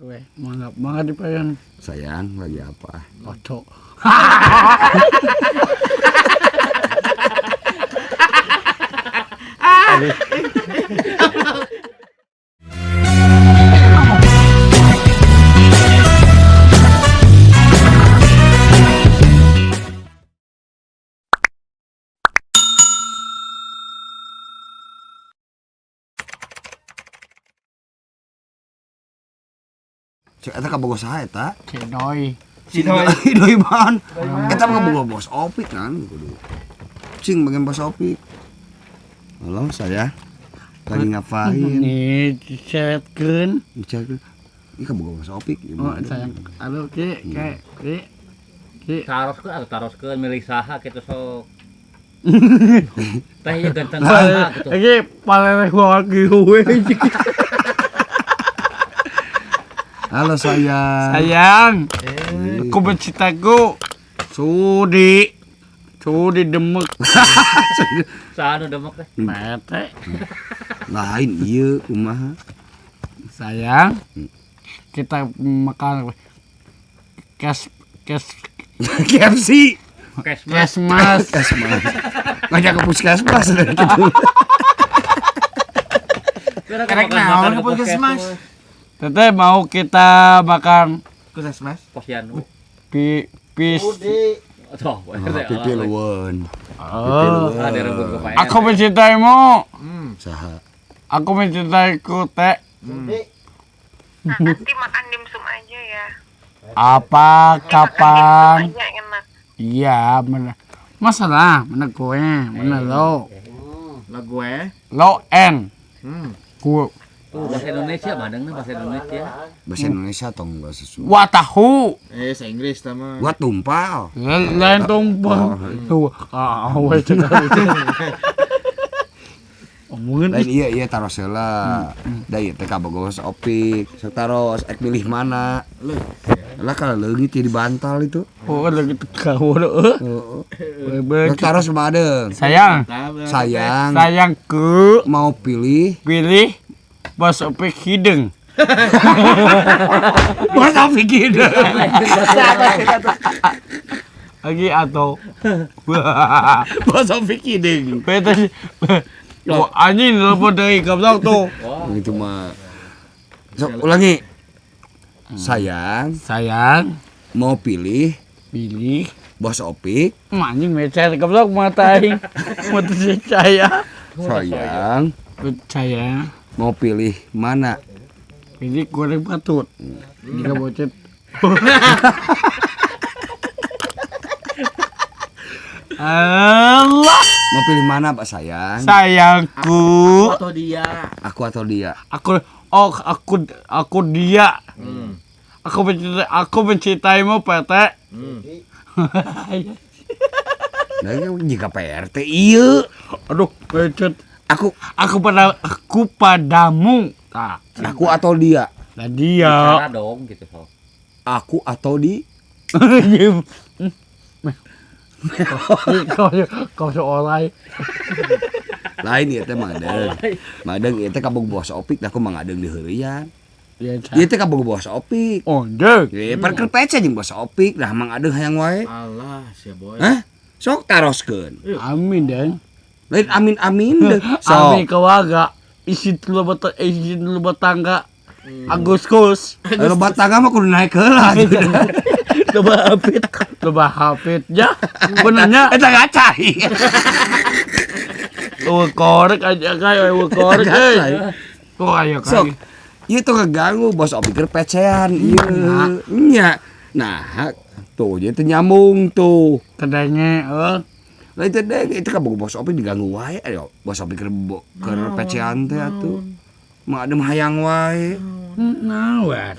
Weh, mangga mangga dipayan. Sayang, lagi apa? Oco. Cek eta kabogoh saha eta? Cedoi. Si Doi. Doi ban. Eta mah kabogoh bos Opik kan kudu. Cing bagian bos Opik. Halo, saya lagi ngapain? Nih, diseretkeun. Cek. Ih kabogoh bos Opik. Oh, sayang. Aduh, ki, ki, ki. Ki. Taroskeun atuh taroskeun milih saha kitu sok. Teh ieu ganteng saha kitu. Iki paleleh banget gue. Halo sayang. Sayang. Aku mencintaku. Sudi. Sudi demek. Saha nu demek teh? Mete. Lain ieu kumaha? Sayang. Kita makan kes kes KFC. Kesmas. kesmas. Kesmas. Ngajak ke puskesmas dari gitu. Kerek naon ke puskesmas? Teteh mau kita makan Puskesmas. Posyandu. pi pis. Tuh, Pipi luweun. Oh. Ada rebut ke Pak Aku mencintaimu. Saha? Aku mencintaiku teh. Nah, nanti makan dimsum aja ya. Apa kapan? Makan dimsum aja enak. Iya, mana masalah mana gue, mana lo, Lah gue. lo n, gue, Tuh bahasa Indonesia badengna bahasa Indonesia. Bahasa Indonesia tong bahasa Sunda. wah tahu, Bahasa Inggris tama. Gua tumpal. lain tumpah, tuh, ah, weh cakap itu. Omongin Lain iya iya taros heula. Da ieu teh kabogoh bos Opik. Sok taros ek milih mana? Lah kalau leungit jadi bantal itu. Oh, lagi kau lo, Heeh. Sok taros mah adeung. Sayang, Sayang sayangku, mau pilih pilih bos opik hidung. Bos Opik gitu. Lagi atau Bos Opik hidung. Beta wah, anjing telepon dari goblok tuh. Itu mah. Sok ulangi. Sayang Sayang, mau pilih pilih Bos Opik. anjing mecer goblok mata aing. Mata saya. Sayang Percaya. mau pilih mana? Pilih goreng patut. Jika bocet. Allah, Mau pilih mana Pak sayang? sayangku. Atau dia. Aku atau dia? Aku oh aku dia. Aku mencintaimu PT. Nah, jika PRT iya. Aduh, becet. Aku Aku padamu. Nah, aku atau dia? nah dia. Bicara dong gitu sok. Aku atau di? Kau seolai. Lain ieu teh Mang Adeng. Mang Adeng ieu teh kabogoh bos Opik, da aku Mang Adeng diheureuyan. Ya, Ieu teh kabogoh bos Opik. Oh, dek. Ieu parker PC jeung bos Opik, dah Mang Adeng hayang wae. Alah, sia boy. Hah? Sok taroskeun. Amin deh. Lain amin amin deh. Amin Sok. keluarga. Isi dulu isi dulu tangga. Agus Kus. Lebat tangga mah kudu naik heula. Loba hapit. Loba hapit ya. Benernya Eta ngacai. Eueuh korek aja kayak eueuh korek euy. Tuh aya Sok. kayak. Ieu tuh ngeganggu bos Opik keur pecean ieu. Nya. Nah, tuh jadi teu nyambung tuh. Kedenge eueuh. Lah itu deh, itu kabogoh bos Opik diganggu wae. Ayo, bos Opik keur pecean teh atuh. Mah adem hayang wae. Nawar.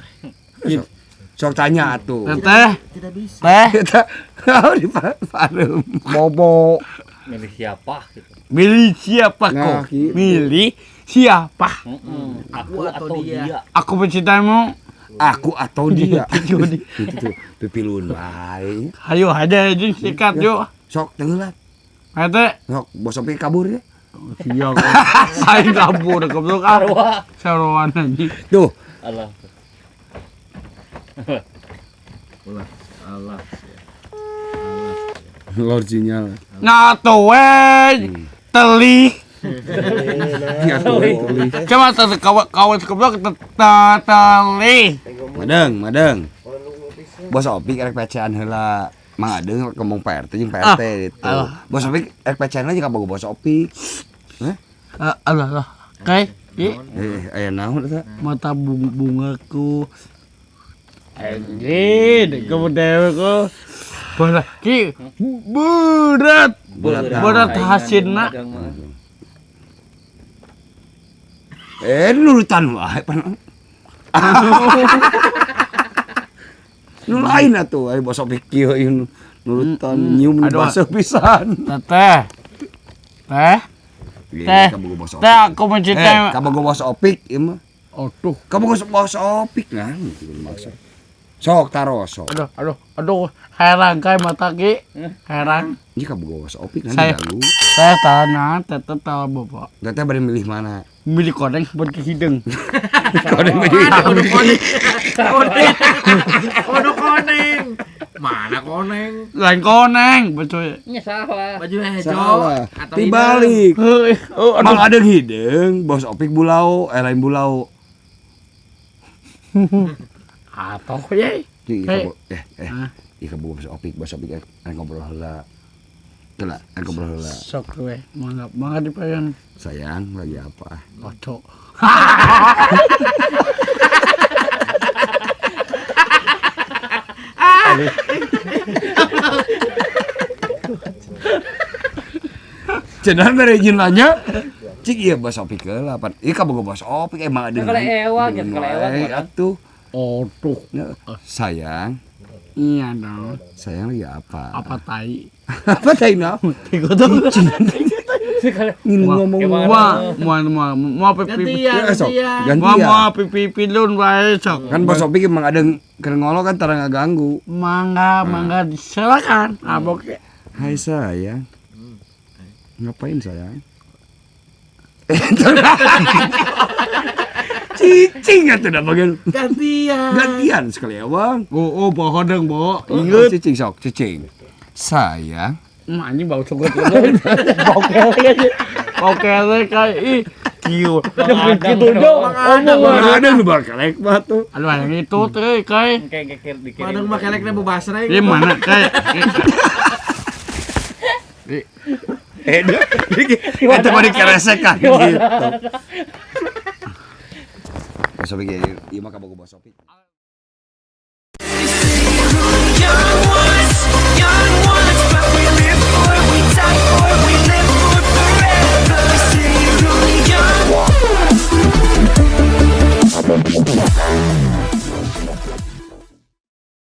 Sok tanya atuh. Teteh, Tidak bisa. teh Eta oh di pareum. bobo. Milih siapa gitu. Milih siapa Nah, kok? gitu. Milih siapa? Aku atau dia. Aku mencintaimu. Aku atau dia. Itu Itu tuh pipilun wae. Ayo aja anjing sikat yuk. Sok tenggelam. Tete. Sok bos Opik kabur ya. Iya. Aing kabur goblok ah. Saroan anjing. Tuh, Allah. Ulah, alah. Lor sinyal. Ngatu we teli. Ngatu we teli. Coba kawan goblok teli. Madeng, madeng. Bos Opik rek PC-an heula. Mang Adeng ngomong Pak RT jeung Pak RT gitu. Bos Opik rek PC-an aja ka bogo Bos Opik. Hah? Alah lah. Kai, aya naon eta? Mata bungaku. Anjir, kamu dewe kok. Bola ki berat. Berat hasilna. Nurutan wae pan. Nu lain atuh aya Bos Opik kieu ieu nurutan nyium baseuh pisan. Teteh. Teh. Teh. Teh aku mencintai. Kabogo Bos Opik ieu mah. Aduh, kabogo Bos Opik nah maksud. Sok taros sok. Aduh, aduh, aduh, herang kai mata ki. Herang. Ini kabogo Bos Opik nah diganggu. Saya tanah teteh tahu bapak. Teteh bade milih mana? Milih koneng buat ke hidung. Koneng baju hidung. Koneng. Koneng koneng. Mana koneng? Lain koneng, betul. Nya salah. Baju hijau. Salah. Dibalik. Mang Adeng hideung, Bos Opik bulau, lain bulau. Atau ye. Ih kabogo Bos Opik ngobrol heula. Telah, ngobrol heula. Sok we, mangga mangga dipayan. Sayang, lagi apa? Oco. Cenah mere izin nanya. Cik ieu Bos Opik heula pan. Ieu kabogo Bos Opik emang ada. Kalau ewang ya, kalau ewang atuh. Aduh. Sayang. Iya dong. Sayang lagi apa? Apa tai? Apa tai naon? Ngomong mau pipi mau pipi pilun wae sok. Kan Bos Opik emang ada keur ngolok kan tara ngaganggu. Mangga mangga silakan. Abok. Hai sayang. Ngapain sayang? Cicing atuh da bagian. Gantian. Gantian sekali abang. Oh, bohodeng bo. Ingat cicing sok, cicing. Sayang. Anjing bau coklat. Bau kelek. Bau kelek kayak ih kieu. Gitu dong. Ada nu bau kelek mah tuh. Aduh yang itu teh kai. Padang mah kelekna bu basreng. Ieu mana kai. Itu mah dikeresekan gitu. Bos Opik ieu mah kabogo Bos Opik.